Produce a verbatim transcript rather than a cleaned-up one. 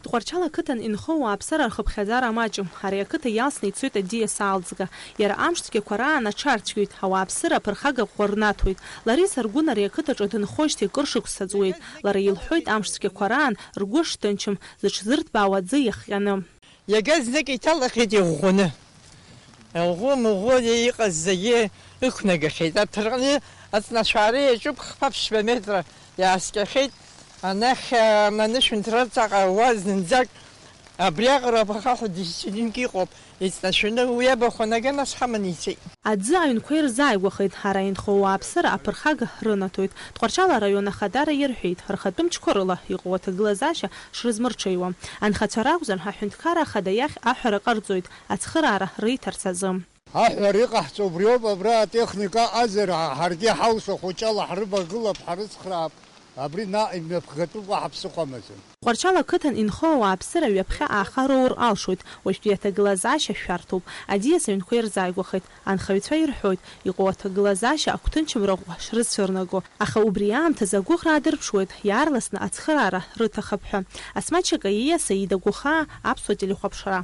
Тҟәарчал ақыҭан инхо ауааԥсыра рхыԥхьаӡара маҷым. Ари ақыҭа иалсны ицоит аӡиас аалӡга. Иара амш цәгьақәа раан аҽарцәгьоит, ауааԥсыра аԥырхага ӷәӷәа рнаҭоит. Лариса Аргәын ари ақыҭаҿы дынхоижьҭеи кыр шықәса ҵуеит. Лара илҳәоит, амш цәгьақәа раан ргәы шҭынчым, зыҽзырҭбаауа аӡы иахҟьаны. Иага знык иҭалахьеит иӷәӷәаны. Ӷәы-мыӷәы иҟаз зегьы ықәнагахьеит. Аҭырҟны аҵнашәара иаҿуп, хԥа-ԥшьба метра иааскьахьеит. Анахь, а, анышәынҭра ҵаҟа уа зынӡак абриаҟара ахаҳә дисцилинк иҟоуп. Иҵнашәаны уи абахәа наган ас ҳаманы ицеит. Аӡы аҩнқәа ирзааигәахеит, ара инхо ауааԥсыра аԥырхага рынаҭоит. Тҟәарчал араион ахадара ирҳәеит, рхатәы мчқәа рыла иҟоу аҭагылазаашьа шрызмырҽеиуа. Анхацәа ракәзар, аҳәынҭқарра ахада иахь аҳәара ҟарҵоит, ацхыраара риҭарц азы. Аҳәара иҟаҳҵо убриоуп, абра атехника аҟазар, ҳаргьы ҳауса хәыҷала ҳрывагылап, ҳрыцхраап, абри наҟ имҩаԥгатәуп, уаҳа ԥсыхәа амаӡам. Тҟәарчал ақыҭан инхо ауааԥсыра ҩаԥхьа ааха роур алшоит, уажәтәи аҭагылазаашьа шәарҭоуп, аӡиас аҩнқәа ирзааигәахеит, анхаҩцәа ирҳәоит, иҟоу аҭагылазаашьа агәҭынчымра ӷәӷәа шрыцәырнаго, аха убри аамҭазы агәыӷра аадырԥшуеит, иаарласны ацхыраара рыҭахап ҳәа. Асмаҭ Шакаииа, Саида Гәахаа, Аԥсуа телехәаԥшра.